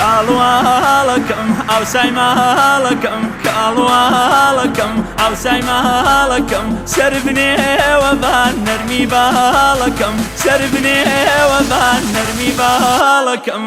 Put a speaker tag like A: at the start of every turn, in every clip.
A: کاڵواڵەکەم ئاوسای ماڵەکەم کاڵواڵەکەم ئاوسای ماڵەکەم سەر بنێوە بان نەرمی باڵەکەم سەر بنێوە بان نەرمی باڵەکەم.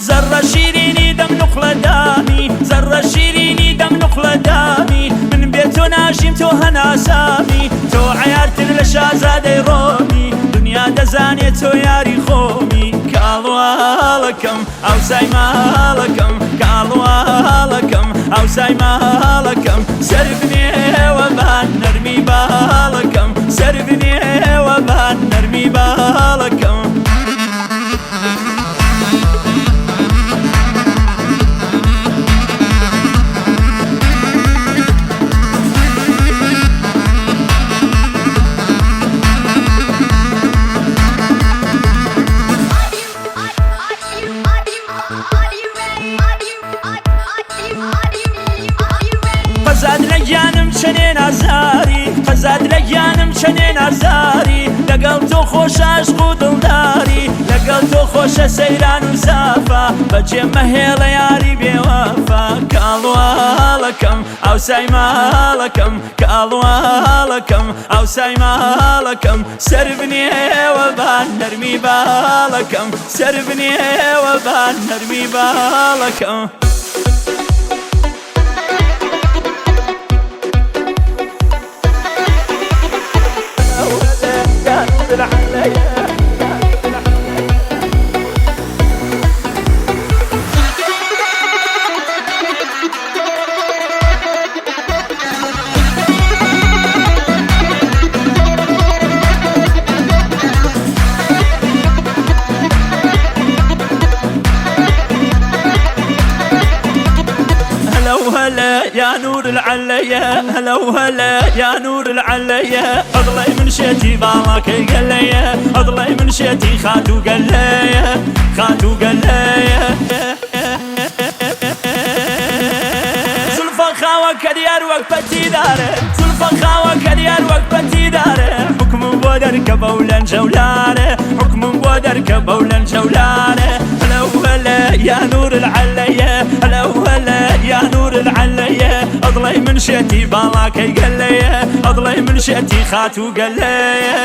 A: زەڕە شیرینی دەم نوقڵە دامی، زەڕە شیرینی دەم نوقڵە دامی، من بێ تۆ ناژیم تۆ هەناسامی، تۆ عەیارتر لە شازادەی ڕۆمی، دنیا دەزانێ تۆ یاری خۆمی. کاڵواڵەکەم ئاوسای ماڵەکەم، کاڵواڵەکەم ئاوسای ماڵەکەم، سەر بنێوە بان نەرمی باڵەکەم، سەر بنێوە بان نەرمی باڵەکەم. قەزاد لە گیانم چەنێ نازاری، قەزاد لە گیانم چەنێ نازاری، لەگەڵ تۆ خۆشە عەشق و دڵداری، لەگەڵ تۆ خۆشە سەیران و سافا، بەجێ مەهێڵە یاری بێوەفا. کاڵواڵەکەم ئاوسای ماڵەکەم، کاڵواڵەکەم ئاوسای ماڵەکەم، سەر بنێوە بان نەرمی باڵەکەم، سەر بنێوە بان نەرمی باڵەکەم. هلا وهلا يا نور العليا، هلا وهلا يا نور العليا، اضلي من شتي باڵاکەی قەلەیە، ئەضڵی من شێتی خاتوو گەلەیە، خاتوو گەلەیە. زولفە خاوە کە دیار وەک پەتی دارێ، زولفە خاوە کە دیار وەک پەتی دارێ، حوکمم بۆ دەرکە بەو لەنجەولارێ، حوکمم بۆ دەرکە بەو لەنجەولارێ. هلا وهلا يا نور العليا، هلا وهلا يا نور العليا، ئەضڵی من شێتی باڵاکەی گەلەیە، ئەضڵی من شێتی خاتوو گەلەیە.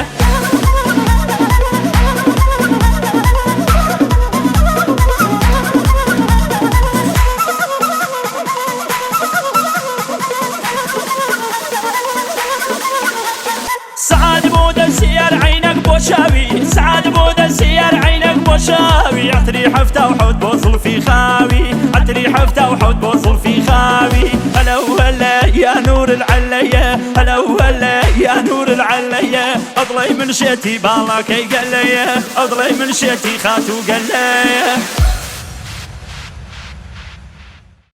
A: سعاد بۆ دەسیار عینەک بۆ چاوی، سعاد بۆ دەسیار عینەک بۆ چاوی، عەتری 77 بۆ زوڵفی خاوی، عەتری 77 بۆ زوڵفی خاوی. هلا وهلا يا نور العليا، هلا وهلا يا نور العليا، ئەضڵی من شێتی باڵاکەی گەلەیە، ئەضڵی من شێتی خاتوو گەلەیە.